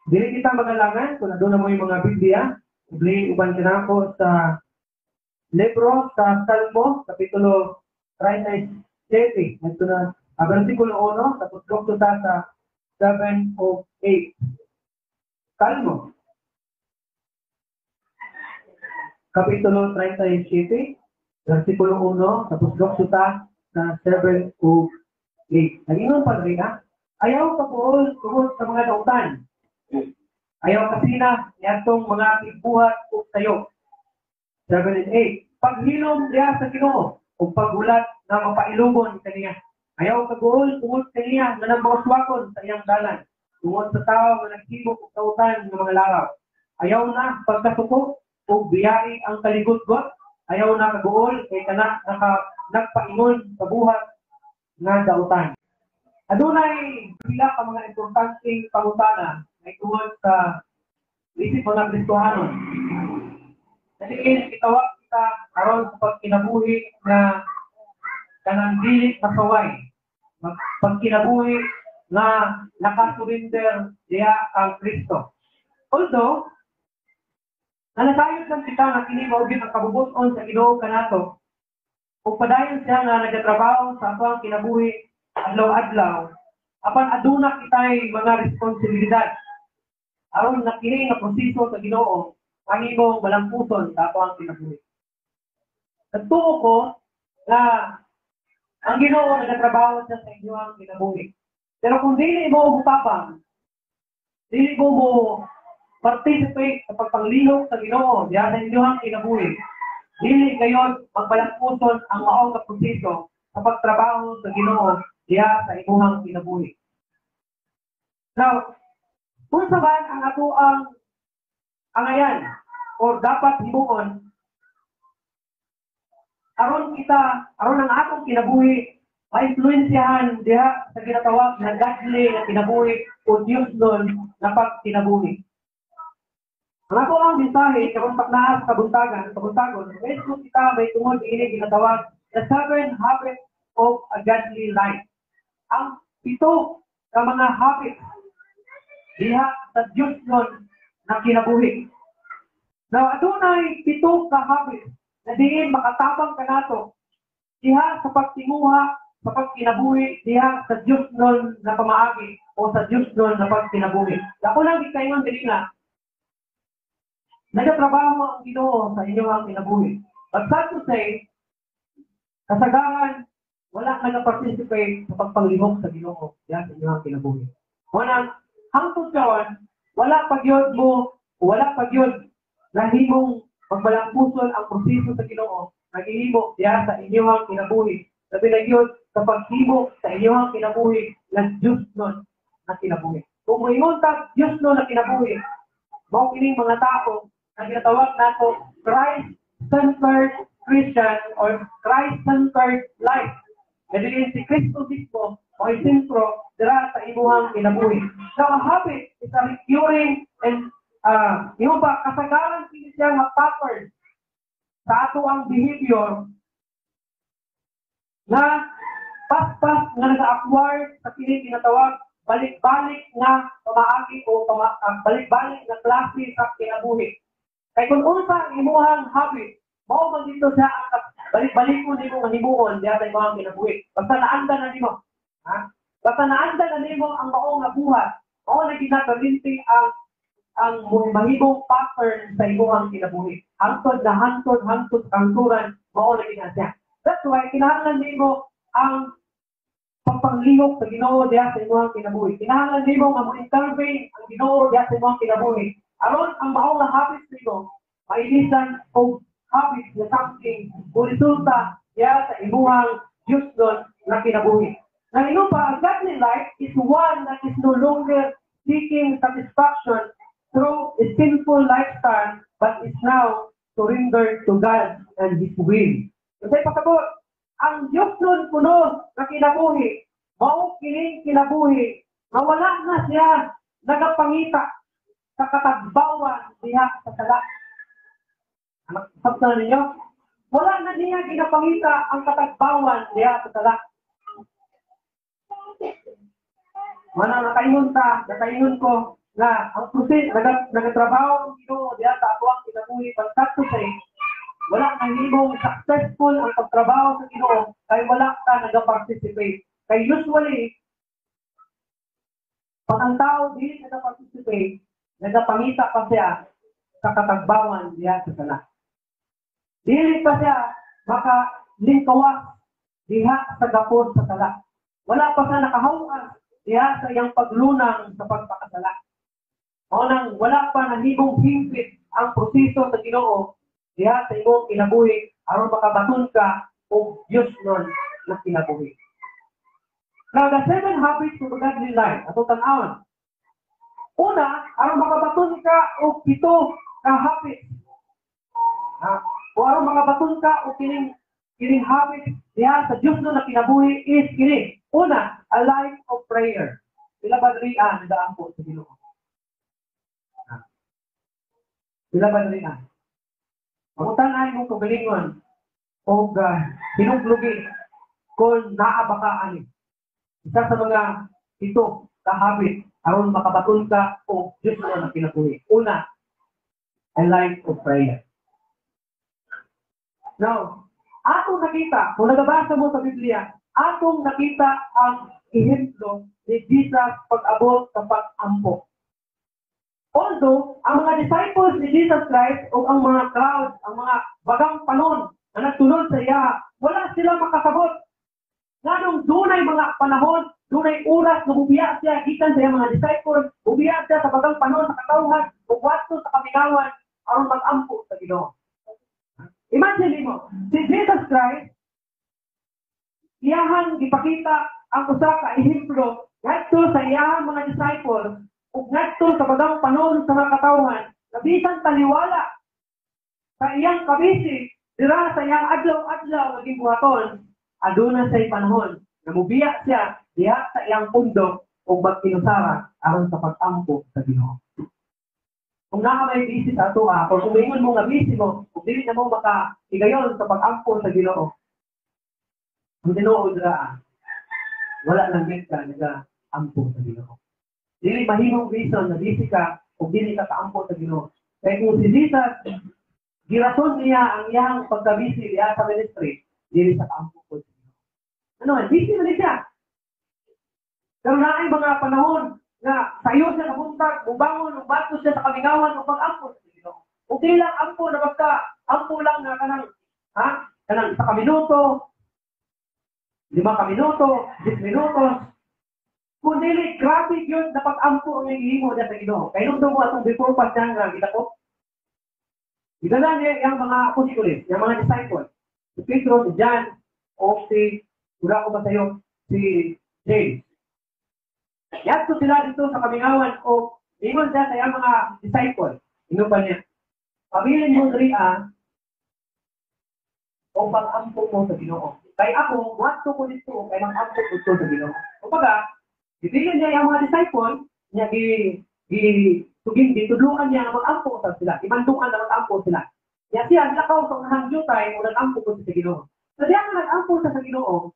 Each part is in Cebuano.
Dili kita magalangan kung aduna mo yung mga Biblia, ubli uban kanako sa libro sa Salmo, Kapitulo 37, ito na, versikulo 1, tapos dugto ta sa 7 o 8. Salmo, Kapitulo 37, versikulo 1, tapos dugto ta sa 7 o 8. Nag-ingon pa rin ha? Ayaw kabuol tungod sa mga dautan. Ayaw kasina niadtong mga tigbuhat ug sayo. 7 and 8. Paghilom diha sa Ginoo ug paghulat nga mapailugon kaniya. Ayaw kaguol tungod kaniya nga nang mga swakon sa iyang dalan. Tungod sa tawo nga naghimo og dautan nga mga laraw. Ayaw na pagkasuko ug biyai ang kaligutgot. Ayaw na kaguol kay kana nagpaingon sa buhat nga dautan. Adunay pila ka mga importanteng pangutana ay tungod sa isip mga Kristohanon. Dahil itawag kita aron sa pagkinabuhi na kanang dili masaway, pagkinabuhi nga nakasurrender diha ang Kristo. Although, nanasayod lang kita nga kini mao gyud ang kabubut-on sa Ginoo kanato, ug padayon siya nga nagatrabaho sa atoang kinabuhi adlaw-adlaw, apan aduna kitay mga responsibilidad aron na kini nga proseso sa Ginoo ang imong malampuson sa atoang kinabuhi. Nagtuo ko nga ang Ginoo nagatrabaho siya sa inyong kinabuhi. Pero kung dili mo mutabang, dili mo mo participate sa pagpanglihok sa Ginoo diha sa inyong kinabuhi, dili gayon magbalampuson ang maong nga proseso sa pagtrabaho sa Ginoo diha sa imong kinabuhi. Now, unsa man ang atoang angayan o dapat himuon aron kita, aron ang atong kinabuhi maimpluwensyahan diha sa ginatawag na godly nga kinabuhi o Diosnon na pagkinabuhi? Ang ato ang mensahe karon pag naa sa kabuntagan, kabuntagon, medyo kita may tungod ini ginatawag the seven habits of a godly life. Ang pito ka mga habits diha sa Diosnon na kinabuhi. Now, adunay pito ka habits na diin makatabang kanato diha sa pagtinguha sa pagkinabuhi diha sa Diosnon na pamaagi o sa Diosnon na pagkinabuhi. Ako lang gikaingon dili nga nagatrabaho ang Ginoo sa inyong kinabuhi. But sad to say, kasagaran wala nagaparticipate sa pagpanglihok sa Ginoo diha sa inyong kinabuhi. Unang hangtod karon, wala pa gyud mo, wala pa gyud nahimong magbalampuson ang proseso sa Ginoo naghihimo diha sa inyong kinabuhi. Labi na gyud sa paghimo sa inyong kinabuhi na Diosnon na kinabuhi. Kung moingon ta Diosnon na kinabuhi, mao kining mga tao na ginatawag nato Christ-centered Christian or Christ-centered life. Na dili si Kristo mismo o sentro dira sa imuhang kinabuhi. Now, a habit is a recurring and yung ba, kasagaran kini siya nga pattern sa ato ang behavior na paspas nga nag-acquire sa kini ginatawag balik-balik nga pamaagi o balik-balik nga klase sa kinabuhi. Kay kung unsa ang imuhang habit, mao man dito siya ang balik-balikon nimo nga himuon diha sa imuhang kinabuhi. Basta naanda na nimo. Ha? Basta naanda na nimo ang mao nga buhat, mao na ginakalinti ang mahimong pattern sa imuhang kinabuhi. Hangtod na hangtod, hangtod hangturan, mao na gina siya. That's why kinahanglan nimo ang pagpanglihok sa Ginoo diha sa imuhang kinabuhi. Kinahanglan nimo nga mo-intervene ang Ginoo diha sa imuhang kinabuhi. Aron ang mao nga habits nimo mailisan og habits na something o resulta diha sa imuhang Diosnon na kinabuhi. Nang ino pa, ang godly life is one that is no longer seeking satisfaction through a sinful lifestyle, but is now surrendered to God and His will. Kasi pasabot, ang Diosnon kuno na kinabuhi, mao kining kinabuhi, nga wala na siya nagapangita sa katagbawan diha sa sala. Anak, sabtan ninyo? Wala na niya ginapangita ang katagbawan diha sa sala. Mana nakaingon ta, nakaingon ko, nga ang proseso nagatrabaho ang Ginoo diha sa atoang kinabuhi, but sad to say, wala nahimong successful ang pagtrabaho sa Ginoo kay wala ka nagaparticipate. Kay usually, pag ang tao di nagaparticipate, nagapangita pa siya sa katagbawan diha sa sala. Dili pa siya makalingkawas diha sa gapos sa sala. Wala pa siya nakahawas diha sa iyang paglunang sa pagpakasala. Mao nang wala pa nahimong hingpit ang proseso sa Ginoo diha sa imong kinabuhi aron makabaton ka og Diosnon na kinabuhi. Now, the seven habits of a godly life, ato tan-awon. Una, aron makabaton ka og pito ka habits. Ha? O aron makabaton ka og kining habit diha sa Diosnon na kinabuhi is kini. Una, a life of prayer. Pila ba diri nagaampo sa Ginoo? Ha? Pila ba diri? Pangutan-a imong kaugalingon og hinuglugi kung naa ba ka ani. Isa sa mga ito ka habit aron makabaton ka og Diosnon na kinabuhi. Una, a life of prayer. Now, atong nakita, kung nagabasa mo sa Biblia, atong nakita ang ehemplo ni Jesus pag-abot sa pag-ampo. Although, ang mga disciples ni Jesus Christ o ang mga crowd, ang mga bagang panon na nagsunod sa iya, wala sila makasabot. Nganong dunay mga panahon, dunay oras na mubiya siya gikan sa iyang mga disciples, mubiya siya sa bagang panon sa katawhan, ug wadto sa kamingawan aron mag-ampo sa Ginoo. Imagine mo, si Jesus Christ, iyahang gipakita ang usa ka ehemplo ngadto sa iyahang mga disciples ug ngadto sa bagang panon sa mga katawhan na bisan taliwala sa iyang kabisi dira sa iyang adlaw-adlaw naging buhaton, aduna say panahon na mubiya siya diha sa iyang pundok ug magkinusara aron sa pag-ampo sa Ginoo. Kung naa may busy sa ato or kung moingon mo nga busy mo, kung dili na mo maka higayon sa pag-ampo sa Ginoo, ang tinuod ra, wala lang gyud ka nag-ampo sa Ginoo. Dili mahimong reason na busy ka ug dili ka kaampo sa Ginoo. Kaya kung si Jesus, girason niya ang iyang pagka-busy diha sa ministry, dili sa kaampo po sa Ginoo. Ano man, busy man siya. Pero naay mga panahon nga sayo siya kabuntag, mubangon, ug bato siya sa kamingawan ug pag-ampo sa Ginoo. Ug dili lang ampo na basta ampo lang na kanang ha, kanang isa ka minuto, 5 ka minuto, 10 minutos. Kung dili, grabe yun na pag-ampo ang gihimo niya sa Ginoo. Kay nung mo atong before pa siya nga gidako. Gidala niya yung mga apostoles, yung mga disciples. Si Pedro, si John, o si, wala ko ba sa'yo, si James. Yadto sila dito sa kamingawan o ingon siya sa iyang mga disciple. Ingon pa niya, "Pabilin mo diri o pag-ampo mo sa Ginoo. Kay ako, muadto ko dito kay mag-ampo ko dito sa Ginoo." Kumbaga, gibilin niya yung mga disciple, niya gi gi tuging gitudluan niya nga mag-ampo sa sila, imanduan na mag-ampo sila. Niya siya nilakaw sa unahang jutay o nag-ampo ko sa Ginoo. Sa diya nga nag-ampo siya sa Ginoo,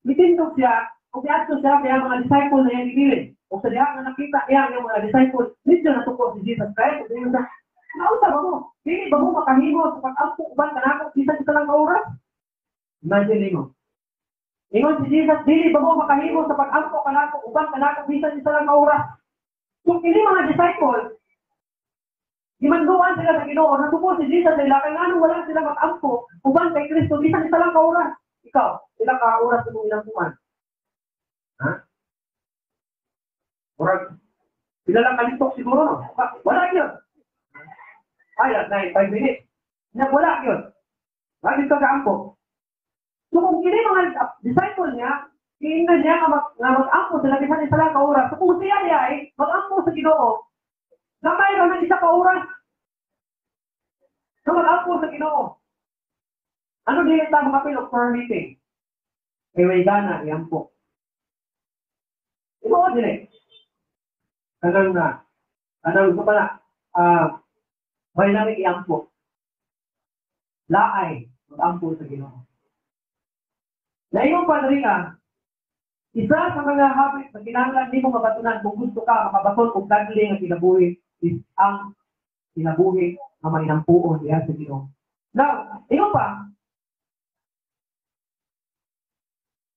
mitindog siya, ug miadto siya kaya mga disciple na iyang gibilin. O sa diha nga nakita niya ang mga disciple, medyo natuko si Jesus Christ. Ug ingon siya, "Naunsa ba mo? Dili ba mo makahimo sa pag-ampo uban kanako bisan isa lang ka oras?" Imagine mo. Ingon si Jesus, "Dili ba mo makahimo sa pag-ampo kanako uban kanako bisan isa lang ka oras?" Kung kini mga disciple, gimanduan sila sa Ginoo, natuko si Jesus sa ila kay nganong wala sila mag-ampo uban kay Kristo bisan isa lang ka oras. Ikaw, pila ka oras imong inampuan? Ha? Murag, pila lang kalitok siguro, no? Wala yun. Ay, 9, 5 minutes. Na wala yun. Bakit ka kaampo? So kung kini mga disciple niya, giingnan niya nga mag-ampo sila bisan isa lang ka oras. So kung siya niya ay mag-ampo sa Ginoo, gamay ra man isa ka oras na mag-ampo sa Ginoo. Ano dili ta makapil og prayer meeting? Kay way gana iampo. Tinuod dili. Kanang na, kanang ito pala, may namin iampo. Laay, mag-ampo sa Ginoo. Naingon pa rin nga, Isa sa mga habit na kinahanglan nimo mabatunan kung gusto ka makabaton og godly nga kinabuhi is ang kinabuhi nga mainampuon diha sa Ginoo. Now, ingon pa,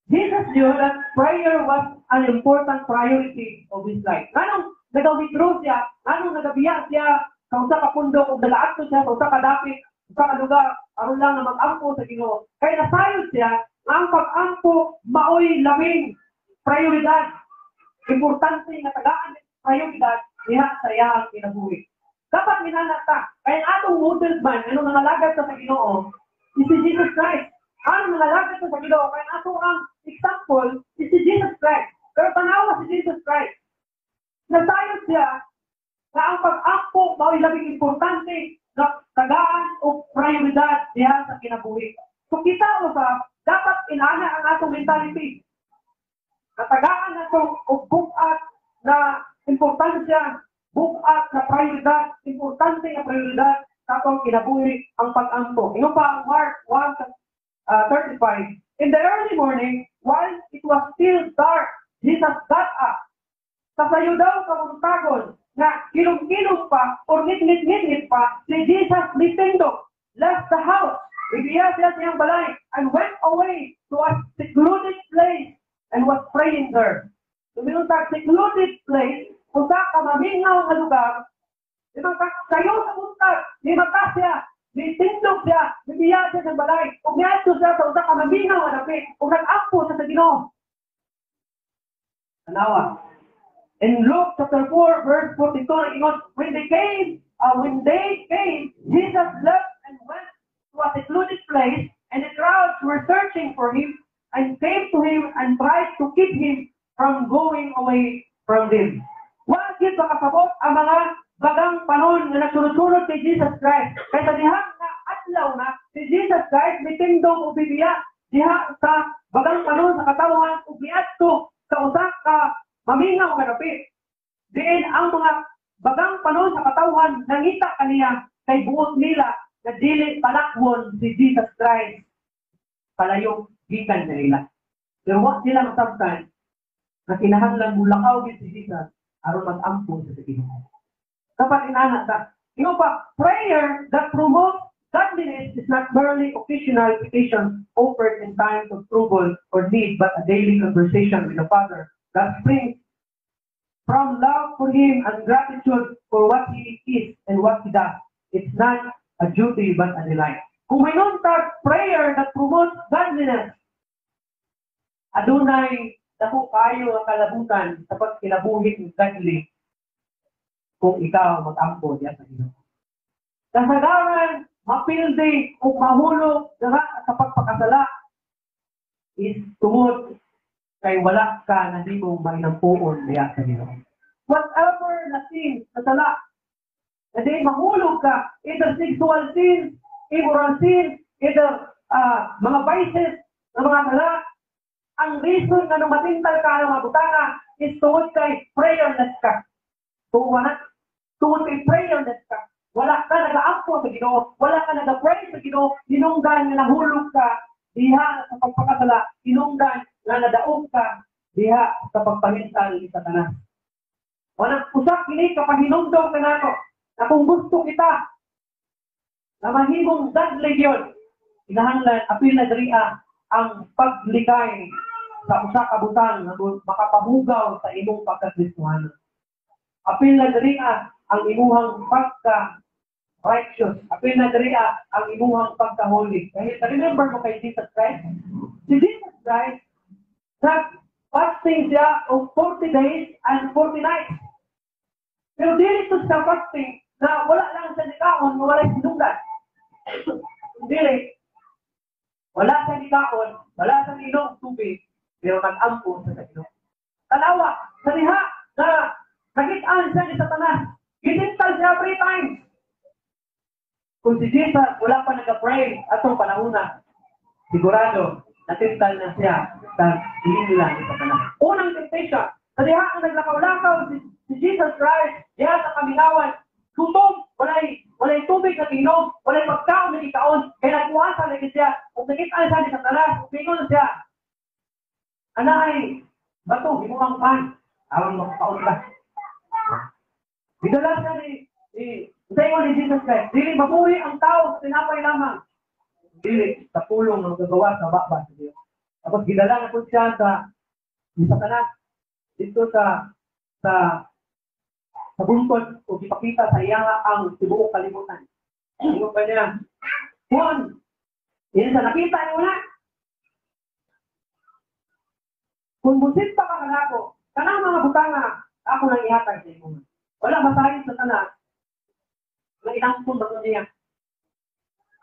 Jesus knew that prayer was an important priority of his life. Nganong nag-withdraw siya, nganong nagabiya siya sa usa ka pundok ug nagaadto siya sa usa ka dapit, usa ka lugar aron lang nga mag-ampo sa Ginoo. Kay nasayod siya nga ang pag-ampo maoy labing prioridad. Importante nga tagaan prioridad diha sa iyang kinabuhi. Dapat minana ta. Kay ang atong model man, ano nangalagad sa Ginoo, is si Jesus Christ. Ano nangalagad sa Ginoo, kay ang ato ang example is si Jesus Christ. Pero tanawa si Jesus Christ. Nasayod siya na ang pag-ampo mao'y labing importante na tagaan o prioridad diha sa kinabuhi. So kita usab, dapat inana ang atong mentality. Katagaan nato og bugat na importansya, bugat na prioridad, importante nga prioridad sa atong kinabuhi ang pag-ampo. Ingon pa ang Mark 1:35, "In the early morning, while it was still dark, Jesus got up." Sa sayo daw kabuntagon, nga kilom-kilom pa or ngit-ngit-ngit pa, si Jesus mitindog, left the house, ibiya siya siyang balay, and went away to a secluded place and was praying there. Tumingon sa secluded place, usa ka mamingaw nga lugar, di ba kayo sa buntag, ni siya, mitindog siya, nibiya siya sa balay, ug niadto siya sa usa ka mamingaw nga dapit, ug nag-ampo siya sa Ginoo. Tanawa. In Luke chapter 4, verse 42, ingon, when they came, Jesus left and went to a secluded place, and the crowds were searching for him and came to him and tried to keep him from going away from them. Wa gyud makasabot ang mga bagang panon nga nagsunod-sunod kay Jesus Christ. Kay sa diha nga adlaw na si Jesus Christ mitindog og bibiya diha sa bagang panon sa katawhan ug miadto sa usa ka mamingaw nga dapit. Diin ang mga bagang panon sa katawhan nangita kaniya kay buot nila na dili palakwon si Jesus Christ palayo gikan nila. Pero wa sila masabtan na kinahanglan mulakaw gyud si Jesus aron mag-ampo sa Ginoo. Dapat inana ta. Ingon pa, prayer that promotes godliness is not merely occasional petition offered in times of trouble or need, but a daily conversation with the Father that springs from love for Him and gratitude for what He is and what He does. It's not a duty but a delight. Kung may tag prayer that promotes godliness, adunay dako kayo ang kalabutan sa pagkinabuhi ng godly kung ikaw mag-ampo diya sa Ginoo. Kasagaran, mapildi o mahulog dira sa pagpakasala is tungod kay wala ka nahimong mainampuon diya sa Ginoo. Whatever na sin, na sala, na di mahulog ka, either sexual sin, immoral sin, either mga vices, na mga sala, ang reason na nung matintal ka ng mga butanga is tungod kay prayerless ka. Tungod na, tungod kay prayerless ka. Wala ka nag-aampo sa Ginoo, wala ka nag-pray sa Ginoo, hinungdan nga nahulog ka diha sa pagpakasala, hinungdan nga nadaog ka diha sa pagpahintal ni Satanas. Wala usa kini kapahinumdom kanato na kung gusto kita na mahimong godly gyud, kinahanglan apil na diri ang paglikay sa usa ka butang nga makapahugaw sa imong pagkakristohanon. Apil na diri ang imuhang pagka righteous. Apil na diri ang imuhang pagka-holy. Kaya remember mo kay Jesus Christ? Si Jesus Christ, nag-fasting siya og 40 days and 40 nights. Pero dili to sa fasting na wala lang sa nikaon, wala sinunggan. Dili. Wala sa nikaon, wala sa inom tubig, pero nag-ampo sa Ginoo. Tanawa, sa diha na nakitaan siya ni Satanas, gitintal siya 3 times. Kung si Jesus wala pa nag-pray atong panahona, sigurado natintal na siya sa hinila ni Satanas. Unang temptation, sa diha nga naglakaw-lakaw si Jesus Christ diha sa kamingawan, gutom, walay tubig na inom, walay pagkaon na ikaon, kay nagkuwasa lagi siya, ug nakitaan siya ni Satanas, ug ingon siya, anay Imo ang pan. Aron makakaon ka. Gidala siya ni sa ingon ni Jesus Christ, "Dili mabuhi ang tao sa tinapay lamang, dili sa pulong ng gagawa sa baba sa Diyos." Tapos gidala na po siya sa ni Satanas dito sa buntod o ipakita sa iya ang tibuok kalibutan. Ingon pa niya, "Juan, yan sa nakita niyo na. Kung musinta ka kanako, kanang mga butanga, ako nang ihatag sa imo." Wala masahin sa tanan na inangkon ba niya.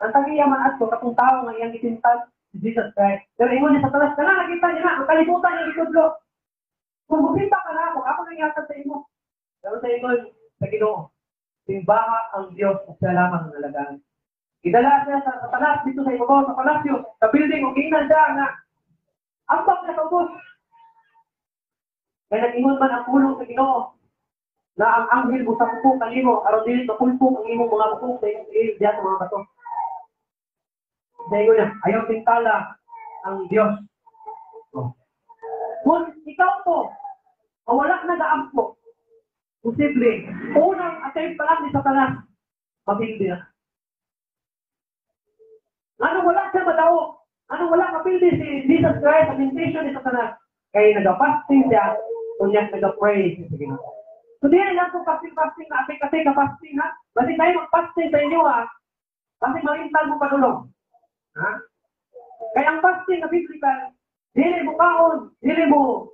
Ang tagiya man adto katong tao nga iyang itintal si Jesus Christ. Pero ingon ni Satanas, "Kana nakita niya na, ang kalibutan niya gitudlo. Kung musinta ka nako, ako nang ihatag sa imo." Pero sa ingon sa Ginoo, "Simbaha ang Diyos at siya lamang ang alagaan." Gidala siya sa Satanas dito sa ibabaw sa palasyo, sa building, ug giingnan siya nga ambak na sa ubos. Kaya nag-ingon man ang pulong sa Ginoo na ang anghel mo sa kuko kanimo aron dili mapulpok ang imong mga buhok sa imong tiil diya sa mga bato. Dahil niya, "Ayaw tintala ang Diyos." Oh. Kung ikaw to, o wala nagaampo, posible, unang attempt pa lang ni Satanas, mapildi na. Ano wala siya madaog? Ano wala mapildi si Jesus Christ sa temptation ni Satanas? Kaya nag-fasting siya, unya nag-pray siya sa Ginoo. So di lang kung fasting-fasting na ate kasi ka-fasting ha. Basi tayo mag-fasting sa inyo ha. Kasi marintal mo padulong. Ha? Kaya ang fasting na biblical, dili mo kaon, dili mo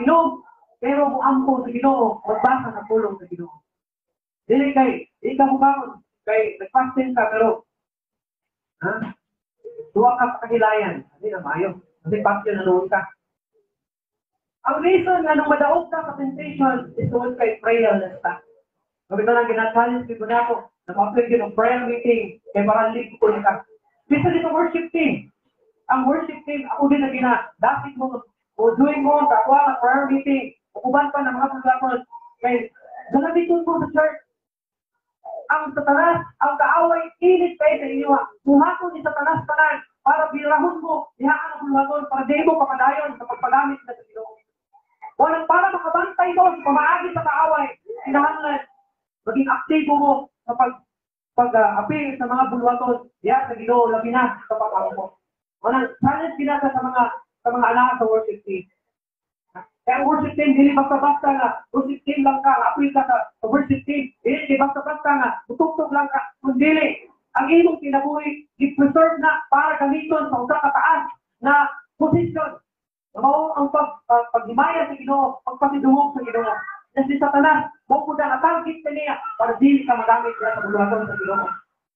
inom, pero mo ampo sa Ginoo, magbasa sa pulong sa Ginoo. Dili kay di ka mo kaon, kay nag-fasting ka pero ha? Duwa ka sa kahilayan, hindi na maayo. Kasi fasting na noon ka. Ang reason nga nung madaog ka sa temptation is tungod kay prayerless ka. Sabi ko lang, gina-challenge ko na ako, nag-apply din ng prayer meeting, kay para lingkod ka. Bisa dito worship team. Ang worship team, ako din na gina, dapat mo, o doing mo, sa ako ang prayer meeting, uban pa ng mga pagkakon, kay gamiton mo sa church. Ang Satanas, ang kaaway, init kayo sa inyo. Buhaton ni Satanas tanan para birahon mo, dihaan ang buhaton, para di mo papadayon sa pagpagamit na sa Ginoo. Walang para makabantay mo sa pamaagi sa kaaway, kinahanglan maging aktibo mo sa pag-appeal sa mga bulwaton diya sa Ginoo, labi na sa pag-ampo. Walang challenge ginasa sa mga anak sa worship team. Kaya ang worship team, dili basta-basta nga worship team lang ka, appeal ka sa worship team, dili basta-basta nga utugtog lang ka, kundi ang imong kinabuhi i-preserve na para gamiton sa usa ka taas na posisyon. Mao ang paghimaya sa Ginoo, pagpasidungog sa Ginoo. Na si Satanas, mao pud ang target niya para dili ka magamit sa buluhaton sa Ginoo.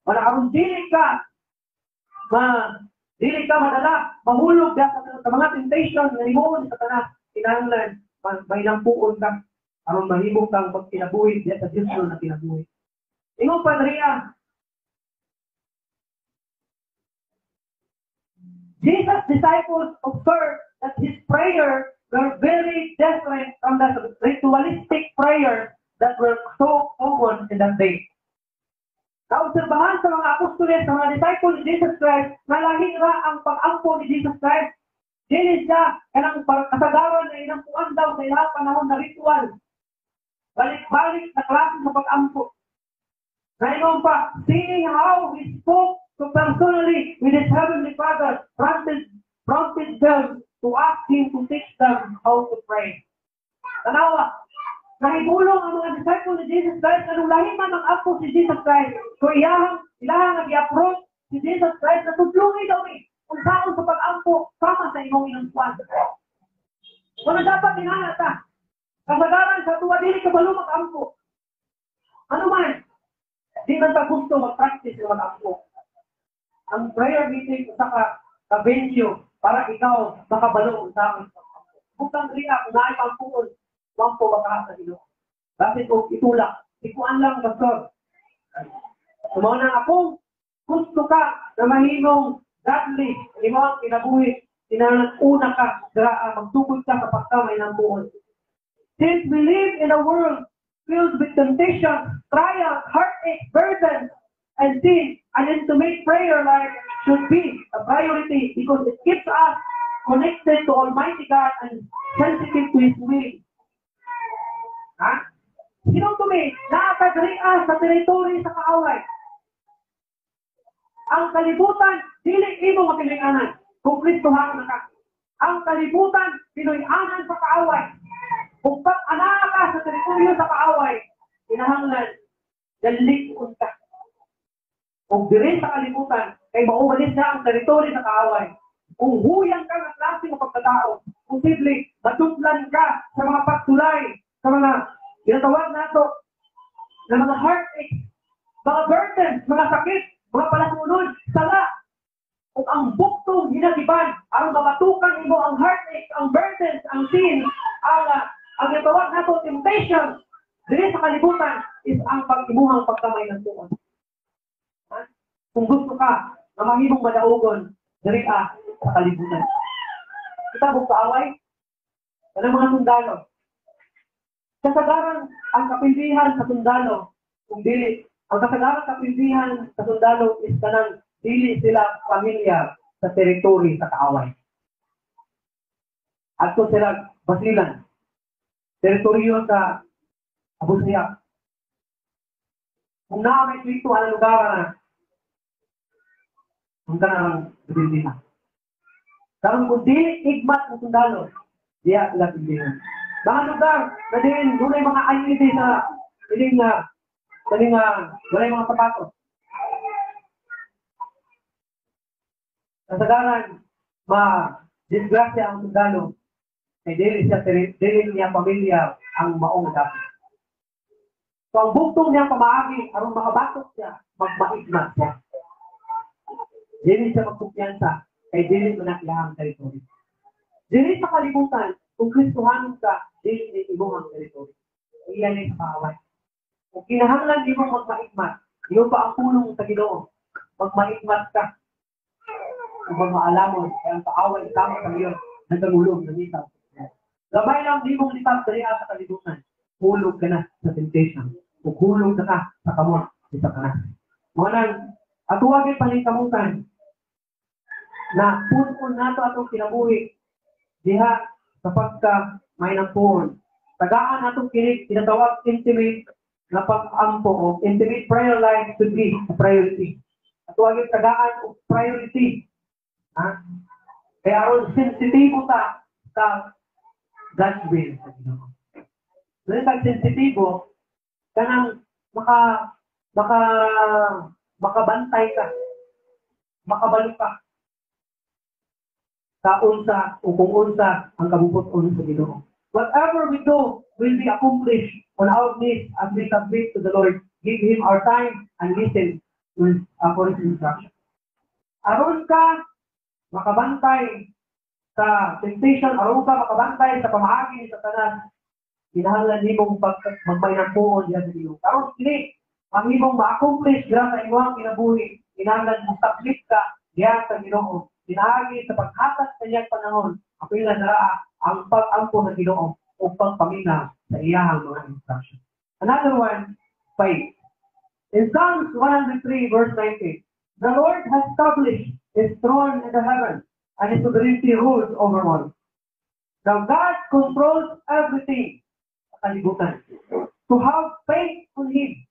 Wala aron dili ka madala, mahulog sa mga temptation nga himuon ni Satanas, kinahanglan mahinampuon ka aron mahimo kang magkinabuhi diya sa Dios na kinabuhi. Ingon pa diriya, Jesus' disciples observed that his prayer were very different from the ritualistic prayers that were so common in that day. Naobserbahan sa mga apostoles, sa mga disciples ni Jesus Christ, na lahi ra ang pag-ampo ni Jesus Christ. Dili siya kanang kasagaran na inampuan daw sa ilang panahon na ritual. Balik-balik na klase sa pag-ampo. Naingon pa, seeing how he spoke so personally with his heavenly Father, prompted them to ask him to teach them how to pray. Tanawa, nahibulong ang mga disciples ni Jesus Christ, anong lahi man ang ampo si Jesus Christ. So iyahang, ilahang nag-approach si Jesus Christ na tudlungi daw ni kung saan sa pag-ampo sama sa imong inampuan. Wala dapat inanata. Kasagaran sa tuwa dili kabalo mag-ampo. Ano man, di man ta gusto mag-practice ng mag-ampo. Ang prayer meeting usa ka venue para ikaw makabalo sa among pag-ampo. Bukang riya kung naay pampuon, wampo baka sa Ginoo. Bakit og itulak? Ikuan lang, pastor. Mao na akong gusto ka na mahimong godly, imo ang kinabuhi, kinahanglan una ka dira magtukod ka sa pagka-mahinampuon. Since we live in a world filled with temptation, trials, heartache, burdens, and sin, an intimate prayer life should be a priority because it keeps us connected to Almighty God and sensitive to His will. Ha? Hinumdumi, naa ka diri sa teritoryo sa kaaway. Ang kalibutan, dili imo mapinuy-anan kung Kristohanon na ka. Ang kalibutan, pinuy-anan sa kaaway. Kung pag-ana ka sa teritoryo sa kaaway, kinahanglan, galig-on ka. Kung diri sa kalibutan, kay maumalis na ang teritoryo sa kaaway. Kung huyang ka ng klase ng pagkatao, posible, maduplan ka sa mga pagtulay, sa mga ginatawag nato na mga heartache, mga burdens, mga sakit, mga palasunod, sala. Kung ang buktong hinagiban, aron mabatukan imo ang heartache, ang burdens, ang sin, ang ginatawag nato temptation, diri sa kalibutan is ang pag-imuhang pagkamahinampuon. Ha? Kung gusto ka na mahimong madaugon, diri sa kalibutan. Kita mo kaaway, kanang mga sundalo. Kasagaran ang kapildihan sa sundalo, kung dili, ang kasagaran kapildihan sa sundalo is kanang dili sila pamilyar sa teritoryo sa kaaway. Adto sila Basilan, teritoryo sa Abu Sayyaf. Kung naa may kwento ang lugar na, kung kanang kapildihan. Karon kung dili igmat ang sundalo, diya sila pildihan. Mga lugar na din, dunay mga IED sa ining nga kaning nga walay mga sapatos. Kasagaran, ma disgrasya ang sundalo kay dili siya dili niya pamilya ang maong dapit. So ang buktong niya pamaagi aron makabatok siya, magmaigmat siya. Dili siya magkumpiyansa kay dili man ang teritoryo. Dili sa kalibutan, kung Kristohanon ka, dili ni imong teritoryo. Iya ni sa kaaway. Kung kinahanglan nimo magmaigmat, iyo pa ang pulong sa Ginoo. Magmaigmat ka. Kung magmaalamon, kaya ang kaaway tama sa iyon, nagangulong nangita. Gamay lang nimong litap diri sa kalibutan. Hulog ka na sa temptation. Ug hulog na ka sa kamot ni Satanas. Mao nang atuwa gyud paningkamutan na punon nato atong kinabuhi diha sa pagka mahinampuon. Tagaan atong kini tinatawag intimate na pag-ampo o intimate prayer life should be a priority. Atuwa gyud tagaan og priority. Ha? Kaya aron sensitibo ta sa God's will sa Ginoo. Dahil pag sensitibo, kanang maka maka makabantay ka, makabalo ka sa unsa o kung unsa ang kabubut-on sa Ginoo. Whatever we do will be accomplished on our knees as we submit to the Lord, give Him our time and listen to for His instruction. Aron ka makabantay sa temptation, aron ka makabantay sa pamaagi ni Satanas, kinahanglan nimong magmahinampuon diha sa Ginoo. Aron kini ang imong ma-accomplish dira sa imong kinabuhi, kinahanglan mo submit ka diha sa Ginoo. Pinaagi sa paghatag sa iyang panahon, apil na dara ang pag-ampo sa Ginoo o pagpaminaw sa iyahang mga instruction. Another one, faith. In Psalms 103 verse 19, "The Lord has established His throne in the heavens, and His sovereignty rules over all." Now God controls everything sa kalibutan. To have faith on Him.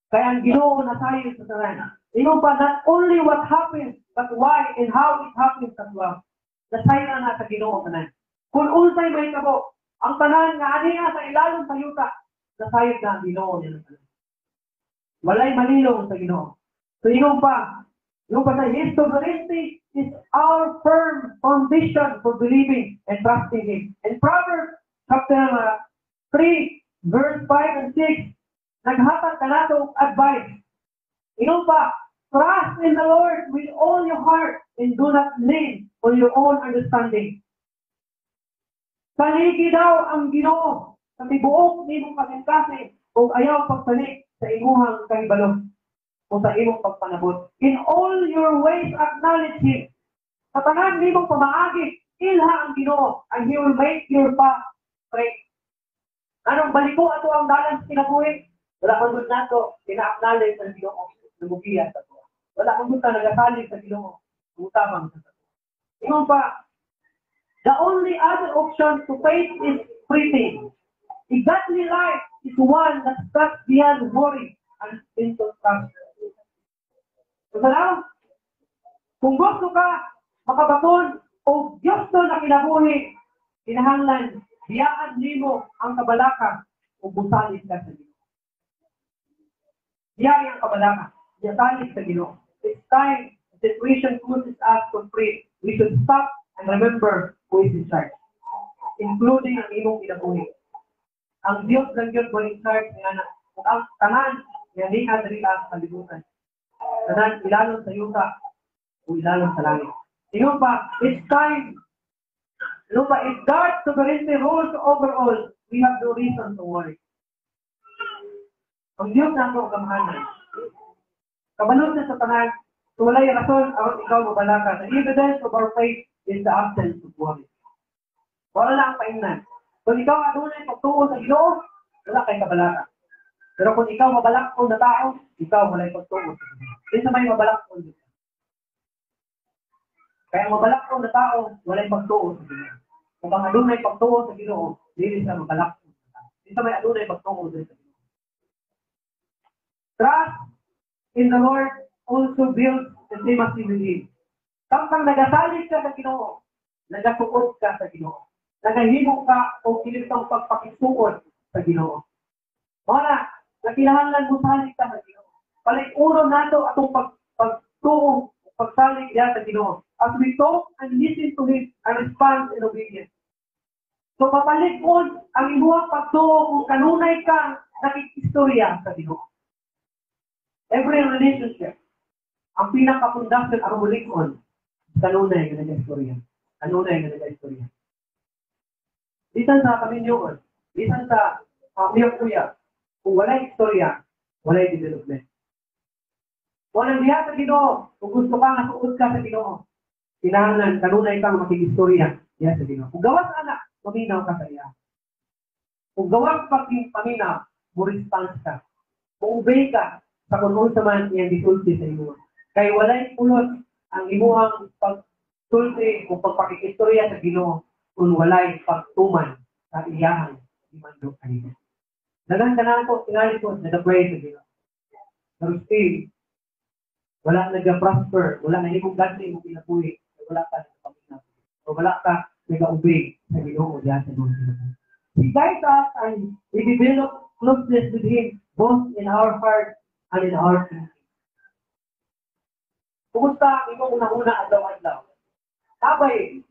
Kaya ang Ginoo nasayo sa tanan. Ingon pa, not only what happens, but why and how it happens as well. Nasayo na sa Ginoo tanan. Kung unsay mahitabo, ang tanan nga aniya sa ilalom sa yuta, nasayod na ang Ginoo niya tanan. Walay malilong sa Ginoo. So ingon pa sa His sovereignty is our firm foundation for believing and trusting Him. In Proverbs chapter 3, verse 5 and 6, naghatag kanato og advice. Ingon pa, "Trust in the Lord with all your heart and do not lean on your own understanding." Saligi daw ang Ginoo sa tibuok nimong kasing-kasing ug ayaw pagsalig sa imuhang kahibalo o sa imong pagpanabot. "In all your ways acknowledge Him." Sa tanan nimong pamaagi, ilha ang Ginoo and He will make your path straight. Anong baliko ato ang dalan sa kinabuhi? Wala man gud nato ina-acknowledge ang Ginoo na mugiya sa ato. Wala man gud ta nagasalig sa Ginoo mutabang sa ato. Ingon pa, "The only other option to faith is fretting. A godly life is one that steps beyond worry and into trust." So, now, kung gusto ka makabaton og Dios na kinabuhi, kinahanglan biyaan nimo ang kabalaka ug musalig ka sa Ginoo. Biyaan ang kabalaka, musalig sa Ginoo. It's time the situation causes us to pray. We should stop and remember who is in charge, including ang imong kinabuhi. Ang Dios lang yun mo in charge nga na ug ang tanan nga niya diri sa kalibutan. Tanan ilalom sa yuta o ilalom sa langit. Ingon pa, it's time. Ingon pa, if God's sovereignty rules over all, we have no reason to worry. Ang Diyos na ako gamhanan. Kabalo siya sa tanan, so walay rason aron ikaw mabalaka. The evidence of our faith is the absence of worry. Wala lang ang paingnan. Kung ikaw adunay pagtuo sa Ginoo, wala kay kabalaka. Pero kung ikaw mabalakon na tao, ikaw walay pagtuo sa Ginoo. Di sa may mabalakon. Kaya ang mabalakon na tao, walay pagtuo sa Ginoo. Kung ang adunay pagtuo sa Ginoo, dili siya mabalakon na tao. Di sa may adunay pagtuo dili sa Ginoo. Trust in the Lord also builds intimacy with Him. Samtang nagasalig ka sa Ginoo, nagasuod ka sa Ginoo. Nagahimo ka og kinitong pagpakigsuod sa Ginoo. Mao na, nakinahanglan mo salig ka sa Ginoo. Palig-uron nato atong pagtuo, pagsalig diha sa Ginoo. As we talk and listen to Him and respond in obedience. So papalig-on ang imuhang pagtuo kung kanunay ka nakikistorya sa Ginoo. Every relationship, ang pinakapundasyon ang mulig-on, kanunay nga nag-istorya. Kanunay nga nag-istorya. Bisan sa kaminyoon, bisan sa uyab-uyab, kung walay istorya, walay development. Walang diha sa Ginoo, kung gusto ka nga suod ka sa Ginoo, kinahanglan kanunay kang makikistorya diha sa Ginoo. Kung gawas anak, paminaw ka sa iya. Kung gawas pag paminaw, mo response ka. Kung obey ka sa kung unsa man iyang gisulti sa imo. Kay walay pulot ang imuhang pagsulti o pagpakikistorya sa Ginoo kung walay pagtuman sa iyahang gimando kanina. Daghan ka na ako, tingali ko, nag-pray sa Ginoo. Pero still, wala nag-prosper, wala na himong godly imong kinabuhi, wala ka nagpaminaw. O wala ka nag-obey sa Ginoo diyan sa imong kinabuhi. He guides us and we develop closeness with Him both in our heart and in our thinking. Kumusta ang imong una-una adlaw-adlaw? Kabay,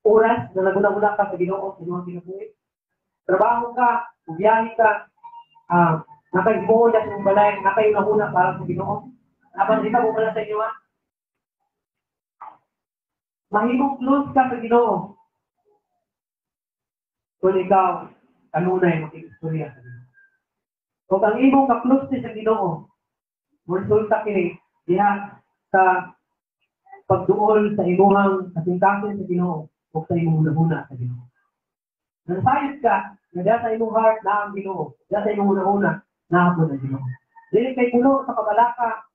oras na naguna-una ka sa Ginoo sa imong kinabuhi? Trabaho ka, biyahe ka, nakahimuon na sa imong balay, nakayuna-una para sa Ginoo. Apan di ka mo pala sa inyo, ha? Mahimong close ka sa Ginoo kung ikaw kanunay makikistorya sa Ginoo. Kung ang imong ka-close sa Ginoo, resulta kini diha sa pagduol sa imuhang kasingkasin sa Ginoo o sa imong hunahuna sa Ginoo. Nasayod ka nga diha sa imong heart na ang Ginoo, diha sa imong hunahuna na ang Ginoo. Dili kay puno sa kabalaka,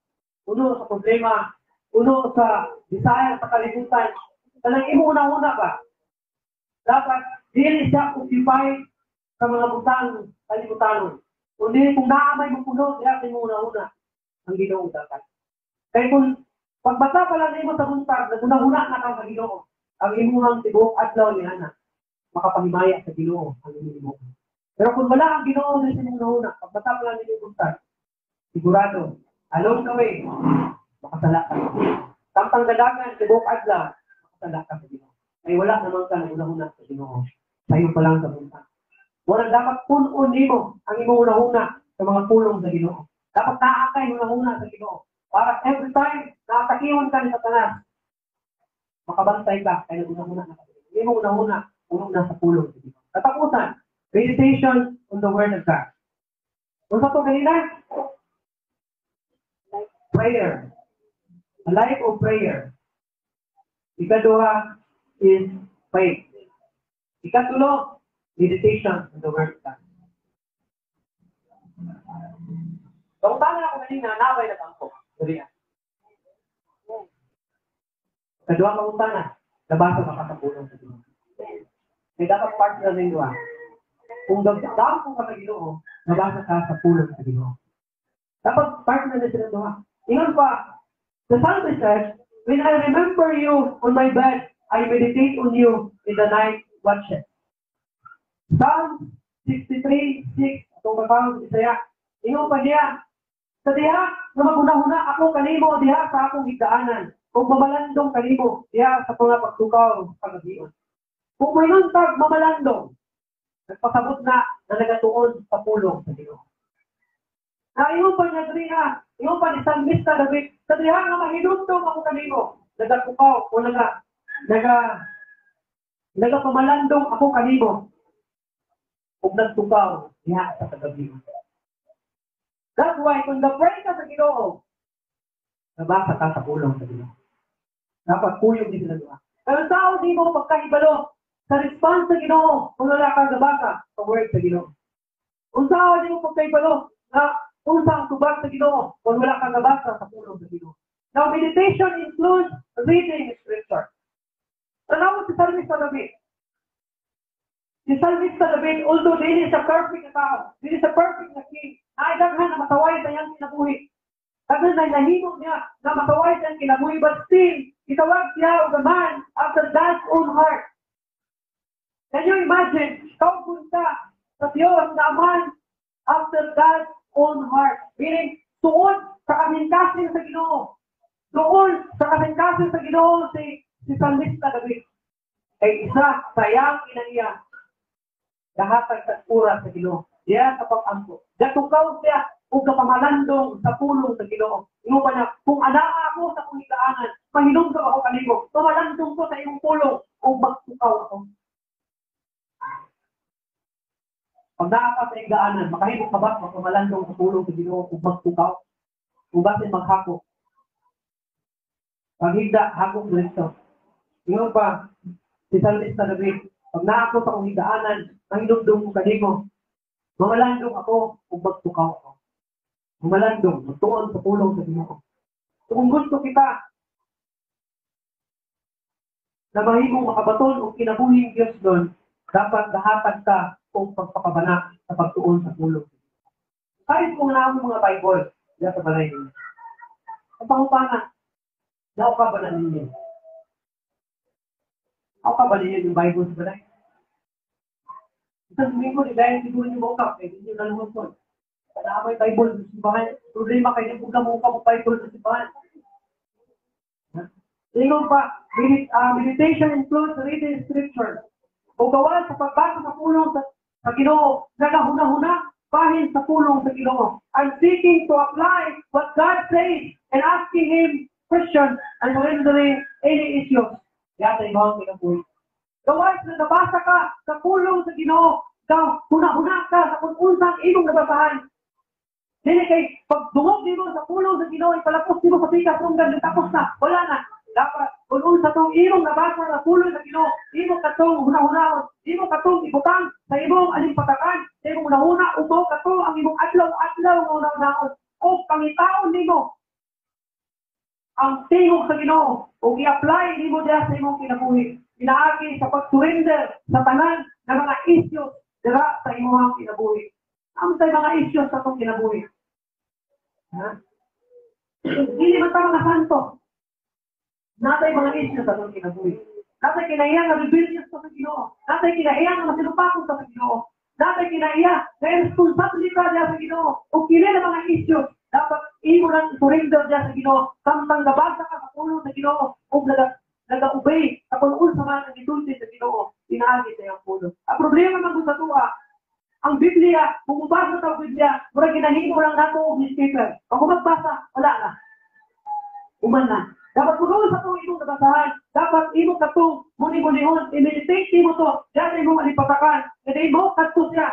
puno sa problema, puno sa desire sa kalibutan. Kanang imong hunahuna ba? Dapat dili siya occupied sa mga butang kalibutanon. Kundi kung naa may puno diha sa imong hunahuna ang Ginoo dapat. Kay kung pagbata pa lang nimo sa buntag, nagunahuna na ka sa Ginoo, ang imuhang tibuok adlaw ni ana makapangimaya sa Ginoo ang imong. Pero kung wala ang Ginoo sa imong hunahuna, pagbata pa lang nimo buntag, sigurado along the way makasala ka. Samtang dadagan tibuok adlaw, makasala ka sa Ginoo. Kay wala naman ka nagunahuna sa Ginoo. Sayo pa lang sa buntag. Wala dapat punon nimo ang imong hunahuna sa mga pulong sa Ginoo. Dapat naa kay hunahuna sa Ginoo. Para every time na atakihon ka ni Satanas, makabantay ka kay nagunahuna na ka. Imong hunahuna puno na sa pulong sa Ginoo. Katapusan, meditation on the Word of God. Unsa to ganina? Prayer. A life of prayer. Ikaduha is faith. Ikatulo, meditation on the Word of God. Pangutana ako kanina, nabay nagampo. Dali. Kaduha ka utana, nabasa ka sa pulong sa Ginoo. Kaya dapat partner ning duha. Kung dako ka sa Ginoo, nabasa ka sa pulong sa Ginoo. Dapat partner na sila duha. Ingon pa, the psalmist says, "When I remember you on my bed, I meditate on you in the night watches." Psalm 63:6, atong basahon sa Bisaya. Ingon pa niya, "Sa diha nga maghunahuna ako kanimo diha sa akong higdaanan, ug mamalandong kanimo diha sa mga pagtukaw sa kagabion." Kung moingon tag mamalandong, nagpasabot na na nagatuon sa pulong sa Ginoo. Na ingon pa niya diri ha, ingon pa ni Salmista David, "Sa diha nga mahinumdom ako kanimo, nagatukaw o nagapamalandong ako kanimo ug nagtukaw diha sa kagabion." That's why kung pray ka sa Ginoo, nabasa ka sa pulong sa Ginoo. Dapat kuyog din sila duha. Pero tao di mo pagkahibalo sa response sa Ginoo kung wala ka gabasa sa word sa Ginoo. Unsa di mo pagkahibalo na unsa ang tubag sa Ginoo kung wala ka gabasa sa pulong sa Ginoo. Now, meditation includes reading scripture. Tanaw si Salmista David. Si Salmista David, although dili sa perfect na tao, dili sa perfect na king, na daghan na masaway sa iyang kinabuhi. Daghan na nahimo niya na masaway sa iyang kinabuhi, but still, gitawag siya og a man after God's own heart. Can you imagine, kauban ka sa Diyos na a man after God's own heart? Meaning, suod sa kasing-kasing sa Ginoo. Doon sa kasing-kasing sa Ginoo si Salmista David. Kay isa sa iyang kinaiya, gahatag sa oras sa Ginoo. Diya sa pag-ampo. Gatukaw siya ug gapamalandong sa pulong sa Ginoo. Ingon pa niya, "Kung anaa ako sa akong higdaanan, mahinumdom ako kanimo, pamalandong ko sa imong pulong ug magtukaw ako." Pag naa ka sa higdaanan, makahimo ka ba magpamalandong sa pulong sa Ginoo ug magtukaw? Ug basin maghako? Paghigda, hakok diretso. Ingon pa si Salmista David, "Pag naa ako sa akong higdaanan, mahinumdom ko kanimo, mamalandong ako ug magtukaw ako." Mamalandong, magtuon sa pulong sa Ginoo. So kung gusto kita na mahimong makabaton og kinabuhing Dios doon, dapat gahatag ka og pagpakabana sa pagtuon sa pulong. Kahit kung naa mo mga Bible diya sa balay ninyo. Ang pangutana, nao ka ba na ninyo? Ako ka ba ninyo yung Bible sa balay? Isang Domingo, di dahil siguro niyo maukap, eh, hindi nyo naluhod. Kada may Bible sa simbahan, problema kayo, huwag ka maukap ang Bible sa simbahan. Ingon pa, meditation includes reading scripture. O gawa sa pagbasa sa pulong sa Ginoo, nagahuna-huna bahin sa pulong sa Ginoo. And seeking to apply what God says and asking Him questions and surrendering any issues. Yata imong kinabuhi. Gawas na nabasa ka sa pulong sa Ginoo, ka huna-huna ka sa kung unsang imong nabasahan. Dili kay pagdungog nimo sa pulong sa Ginoo, ipalapos nimo sa pikas runggan, tapos na, wala na. Dapat kung unsa tong imong nabasa sa pulong sa Ginoo, imo katong hunahunahon, imo katong ibutang sa imong alimpatakan, sa imong hunahuna, ug mao kato ang imong adlaw-adlaw nga hunahunahon. O pangitaon nimo ang tingog sa Ginoo ug i-apply nimo diha sa imong kinabuhi. Pinaagi sa pag-surrender sa tanan nga mga issues dira sa imong kinabuhi. Ang tay mga issues sa atong kinabuhi. Ha? Dili man ta mga santo. Natay mga issues sa atong kinabuhi. Natay kinaiya nga rebellious ta sa Ginoo. Natay kinaiya nga masinupakon ta sa Ginoo. Natay kinaiya nga irresponsible ka diha sa Ginoo. Ug kini na mga issues dapat imo nang surrender diha sa Ginoo. Samtang gabasa ka sa pulong sa Ginoo ug naga-obey sa kung unsa man ang gisulti sa Ginoo pinaagi sa iyang pulong. Ang problema man gud sa tuwa, ang Biblia, kung mubasa ta og Biblia, murag ginahimo lang nato og newspaper. Pag magbasa, wala na. Human na. Dapat kung sa itong imong nabasahan, dapat imo katong muni-munihon, i-meditate nimo to, diyan sa imong alipatakan, nga mo kadto siya.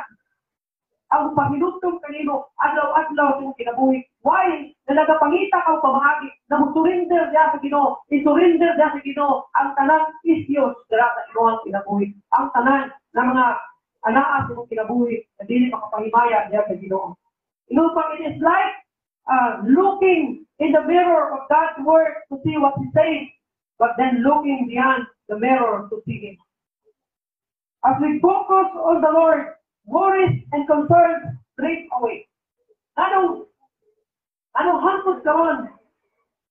Ang pahinumdom kanimo adlaw-adlaw sa imong kinabuhi. Why? Na nagapangita ka og pamaagi na mo-surrender diya sa Ginoo, i-surrender diya sa Ginoo ang tanang issues dira sa imong kinabuhi. Ang tanan na mga anaa sa imong kinabuhi na dili makapahimaya diya sa Ginoo. Ingon pa, it is like looking in the mirror of God's word to see what He says. but then looking beyond the mirror to see Him. As we focus on the Lord, worries and concerns drift away. Anong hangtod karon,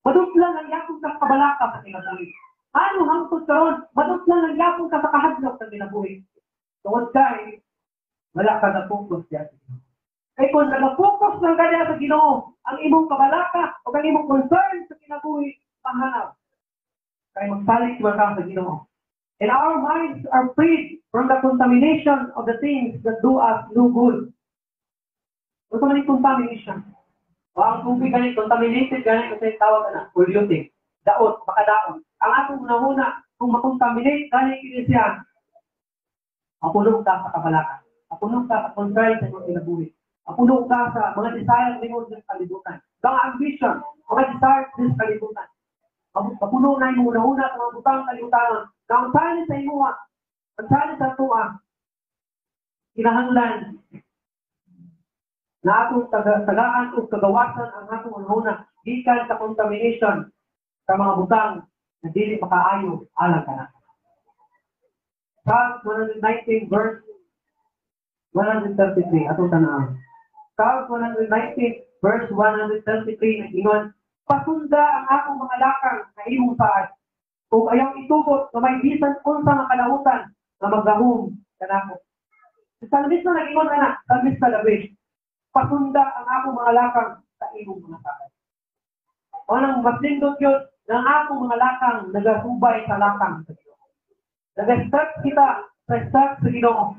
maduplan ang yapon ka kabalaka sa kinabuhi? Anong hangtod karon, maduplan ang yapon ka sa kahadlok sa kinabuhi? Tungod kay wala ka na-focus diya sa Ginoo. Kay kung nag-focus lang ka diya sa Ginoo, ang imong kabalaka o ang imong concern sa kinabuhi mahanaw. Kay magsalig man ka sa Ginoo. And our minds are freed from the contamination of the things that do us no good. Ano man yung contamination? O ang tubig gani, contaminated gani, kasi tawag na, polluted. Daot, makadaot. Ang atong hunahuna, kung makontaminate gani kini siya, mapuno ka sa kabalaka. Mapuno ka sa concern sa imong kinabuhi. Mapuno ka sa mga desire nimo sa kalibutan. Mga ambition, mga desire sa kalibutan. Mapuno na imong hunahuna sa mga butang kalibutan. Na ang sali sa imuha, ang sali sa tuwa, kinahanglan na atong tagaan o kagawasan ang atong hunahuna gikan sa contamination sa mga butang na dili makaayo alang kana. Psalm 119 verse 133, atong tanawon. Psalm 119 verse 133 nag-ingon, "Pasunda ang akong mga lakang sa imong saad, ug ayaw itugot na may bisan unsa nga kalautan na maggahom kanako." Si Salmista nag-ingon ana, Salmista David, "Pasunda ang akong mga lakang sa imong mga saad." O nang mas nindot yun, ng akong mga lakang nagasubay sa lakang sa Ginoo. Nag-start kita sa start sa Ginoo.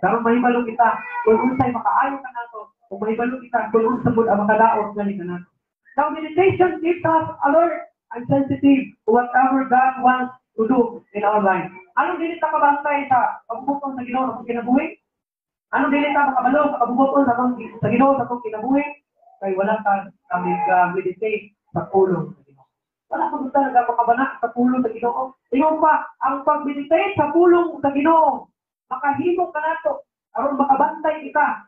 Karon mahibalo kita kung unsay makaayo kanato, kung mahibalo kita kung unsa pud ang makadaot ngani kanato. Now, meditation keeps us alert and sensitive to whatever God wants to do in our life. Anong dili ta kabantay sa pagbubuton sa Ginoo sa atong kinabuhi? Anong dili ta makabalo sa pagbubuton sa Ginoo sa atong kinabuhi? Kay wala ka kami meditate sa pulong sa Ginoo. Wala ko talaga makabana sa pulong sa Ginoo. Ingon pa, ang pag-meditate sa pulong sa Ginoo, makahimo kanato aron makabantay kita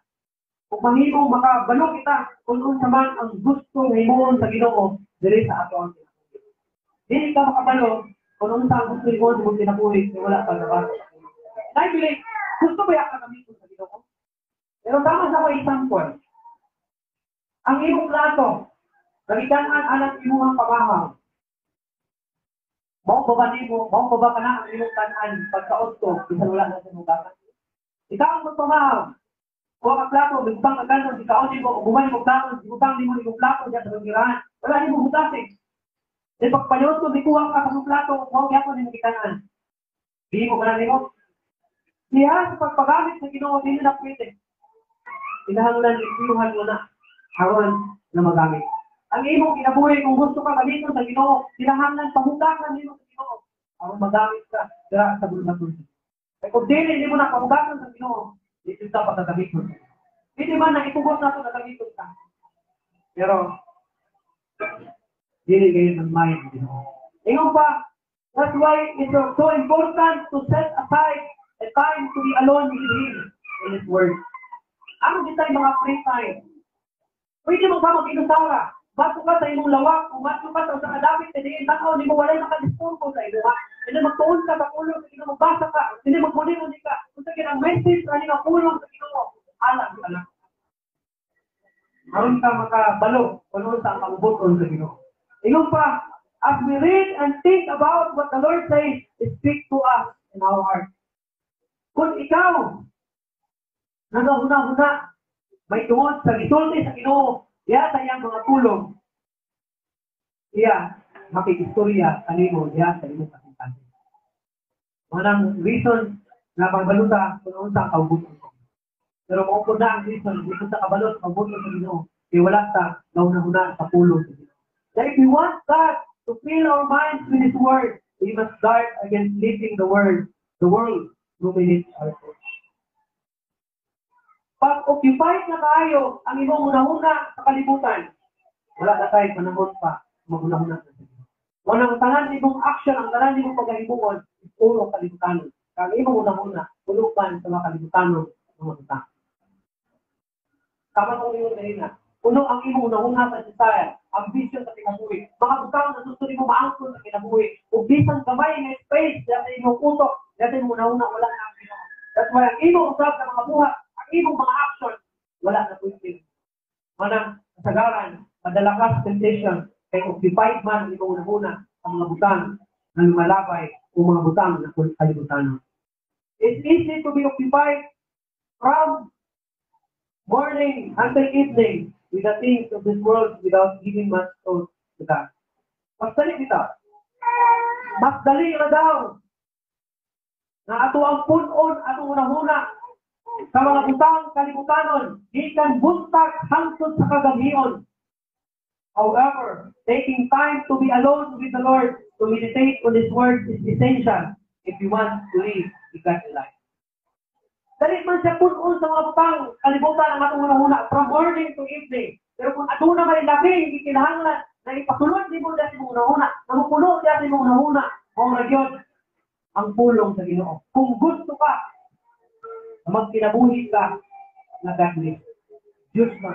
ug mahimo makabalo kita kung unsa man ang gusto himuon sa Ginoo diri sa ato ang kinabuhi. Dili ka makabalo kung unsa ang gusto himuon sa imong kinabuhi kung wala ka nabasa. I believe, gusto ba ka gamiton sa Ginoo? Pero tama sa ko example. Ang imong plato, nagikan-an alang imong pamahaw. Mao ba ba nimo, mao ba ba kana ang imong kan-an pagkaudto bisan wala na sa imong gakan? Ikaw ang magpamahaw. Kuha ka plato, bigutang ka kanon, ikaon nimo, guman nimo kaon, bigutang nimo nimo plato diyan sa pagirahan. Wala nimo hugasin. Di pagpayoto, di kuha ka sa plato, mao gyapon nimo gikanan. Di mo kana nimo. Diha sa pagpagamit sa Ginoo, dili na pwede. Kinahanglan limpyuhan mo na aron na magamit. Ang imong kinabuhi, kung gusto ka gamiton sa Ginoo, kinahanglan pahugasan nimo sa Ginoo aron magamit ka dira sa buluhaton. Kay kung dili nimo na pahugasan sa Ginoo, dili ka pagkagamiton. Hindi man na itugos nato na gamiton ka. Pero dili gayon ang mind ng Ginoo. Ingon pa, that's why it's so important to set aside a time to be alone with Him in His Word. Ano kita yung mga free time? Pwede mo ba mag-inusara? Bato ka sa imong lawak, kung bato ka sa usa ka dapit, hindi tanaw nimo walay makadisturbo sa imo. Hindi magtuon ka sa pulong sa Ginoo, magbasa ka, hindi magmuni-muni ka. Unsa kini ang message ani nga pulong sa Ginoo? Alang ka lang. Aron ka makabalo kung unsa ang kabubuton sa Ginoo. Ingon pa, as we read and think about what the Lord says, speak to us in our heart. Kung ikaw nagahuna-huna may tungod sa gisulti sa Ginoo, diha sa iyang mga pulong, iya makikistorya kanimo diha sa imong kasing-kasing. Manang reason na pagbaluta kung unsa ang kaubuton. Pero mao pud na ang reason dito sa kabalot kaubuton sa Ginoo, kay wala ta gahuna-huna sa pulong sa Ginoo. That if we want God to fill our minds with His Word, we must guard against letting the world dominate our thoughts. Pag occupied na kayo ang imong hunahuna sa kalibutan, wala na tayo panahon pa maghunahuna sa Ginoo. Unang tanan nimong action, ang tanan nimong pagahimuon, is puro kalibutan. Kang imong hunahuna, tulukan sa mga kalibutanon mga butang. Tama kong ingon kanina. Puno ang imong hunahuna sa desire, ambisyon sa kinabuhi. Mga butang na gusto nimo maangkon sa kinabuhi. Ug bisan gamay nga space diya sa imong utok, diya sa imong hunahuna, wala na ang Ginoo. That's why ang imong usab sa mga buhat, ang imong mga action, wala na pwede. Manang kasagaran, madala ka sa temptation, kay occupied man ang imong hunahuna sa mga butang na lumalabay o mga butang na kalibutan. It's easy to be occupied from morning until evening with the things of this world without giving much thought to God. Mas dali kita. Mas dali na daw na ato ang punon atong hunahuna sa mga butang kalibutanon gikan buntag hangtod sa kagabhion. However, taking time to be alone with the Lord, to meditate on His Word, is essential if you want to live a godly life. Dali man siya punon sa mga butang kalibutan ang atong hunahuna from morning to evening. Pero kung aduna may labi, hindi kinahanglan na ipasulod nimo sa imong hunahuna, na mupuno sa imong hunahuna, mao ra gyud ang pulong sa Ginoo. Kung gusto ka na magkinabuhi ka na godly, Diyos man.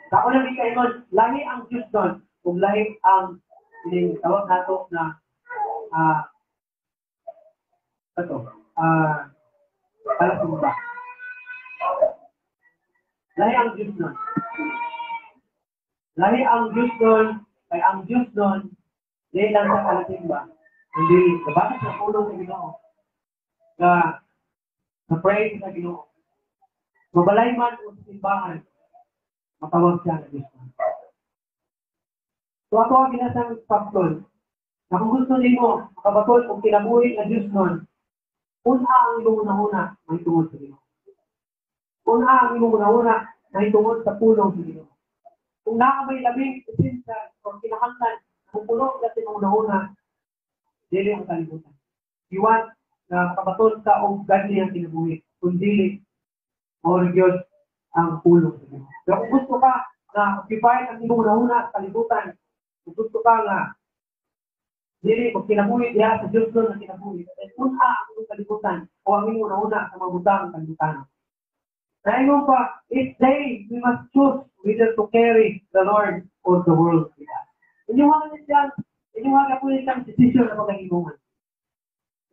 Sa unang ikaingon, lahi ang Diyos doon, kung lahi ang tawag nato na ito, palasumba. Lahi ang Diyos doon. Lahi ang Diyos doon, kay ang Diyos doon, di lang sa palasimba, hindi, nabasa sa pulong sa Ginoo, na sa praise sa Ginoo. Mabalay man o sa simbahan, matawag siya na Diyos. So ako ang ginasang pagtol, na kung gusto nimo makabatol kung kinabuhi na Diyos nun, una ang imong hunahuna may tungod sa Ginoo. Una ang imong hunahuna may tungod sa pulong sa Ginoo. Kung naa may labing essential o kinahanglan kung puno sa imong hunahuna, dili ang kalibutan. You want na makabatol ka og godly ang kinabuhi, kung dili mao gyud ang pulong sa Ginoo. Pero kung gusto ka na occupied ang imong hunahuna sa kalibutan, kung gusto ka nga dili kung kinabuhi diha sa Dios nun ang kinabuhi, then una ang imong kalibutan o ang imong hunahuna sa mga butang kalibutan. Naingon pa, each day we must choose whether to carry the Lord or the world with us. Inyuha na po siyang decision na pagkahimuan.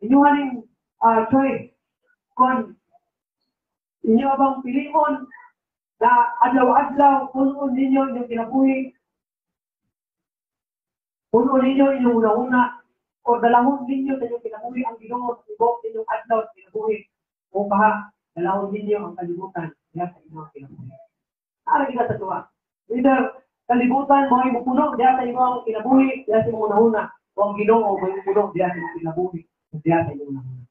Inyuha ning choice kung inyo bang pilion na adlaw-adlaw punon ninyo inyong kinabuhi, punon ninyo inyong una-una, o dalahon ninyo sa inyong kinabuhi ang Ginoo sa tibok ninyong adlaw sa kinabuhi, o kaha dalahon ninyo ang kalibutan diha sa inyong kinabuhi. Ara kita sa tuwa. Either kalibutan mo ay mupuno diha sa imong kinabuhi, diha sa imong una-una, o ang Ginoo mo ay mupuno diha sa imong kinabuhi, diha sa imong una-una.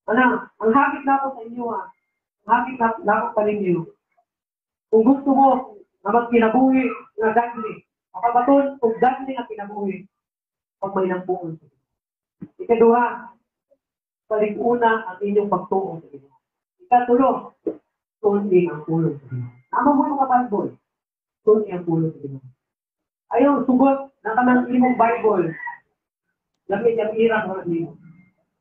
Anang, ang hagit nako sa inyo ha, ang hagit nako pa ninyo, kung gusto mo na magkinabuhi nga godly, makabaton og godly nga kinabuhi, pag may nampuon sa Ginoo. Ikaduha, palig-una ang inyong pagtuo sa Ginoo. Ikatulo, tundi ang pulong sa Ginoo. Tama mo yung mga Bible, tundi ang pulong sa Ginoo. Ayaw, sugot na kanang imong Bible, lamit yung irang mga nimo.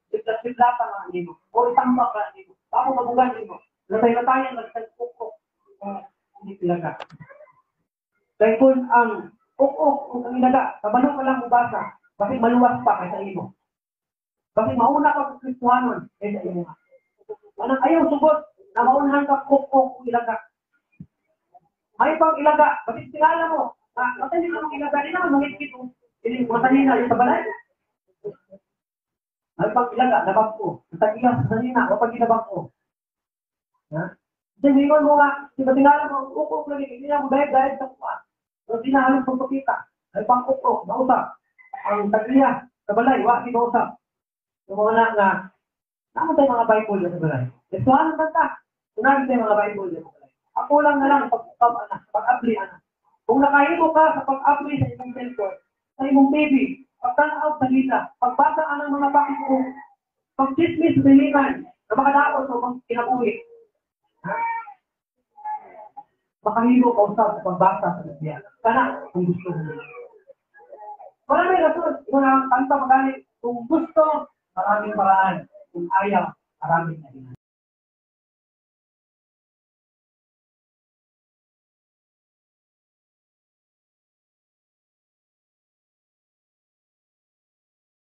Siplat-siplata mga nimo. O itambak mga nimo. Bago mabugan nimo. Latay-latayan, nagtagpukok. Hindi talaga. Kaya kung ang ukok o ang ilaga, kabalo ka lang mubasa, bakit maluwas pa kaysa imo? Bakit mauna ka sa Kristuhanon kaysa imo? Anang ayaw sugot na maunhan ka ukok o ilaga. May pang ilaga, bakit tingala mo? Matay mo ang ilaga, di naman mangitngit o matanina yung sa balay. May pang ilaga, nabak ko. Sa sanina, wapag ginabak ko. Ha? Hindi, mingon mo nga, di ba tingala mo, ukok lagi, hindi na mo dahil sa kuha. Pero di na halos pagpakita. Ay pang ukok, nausap. Ang tag-iya, sa balay, waki nausap. Yung mga na nga, naman tayo mga Bible sa balay. Ituhan ang ta, kunwari tayo mga Bible sa balay. Ako lang na lang, pag-apply, anak. Kung nakahimo ka sa pag-apply sa imong cellphone, sa imong TV, pagtanaw sa lita, pagbasa ang mga pakiko, pag-chismis sa diliman, na makadaot sa mga kinabuhi. Ha? Makahimo ka usab sa pagbasa sa Biblia. Kana, kung gusto mo. Marami rason, kung ang kanta magaling, kung gusto, maraming paraan. Kung ayaw, maraming dahilan.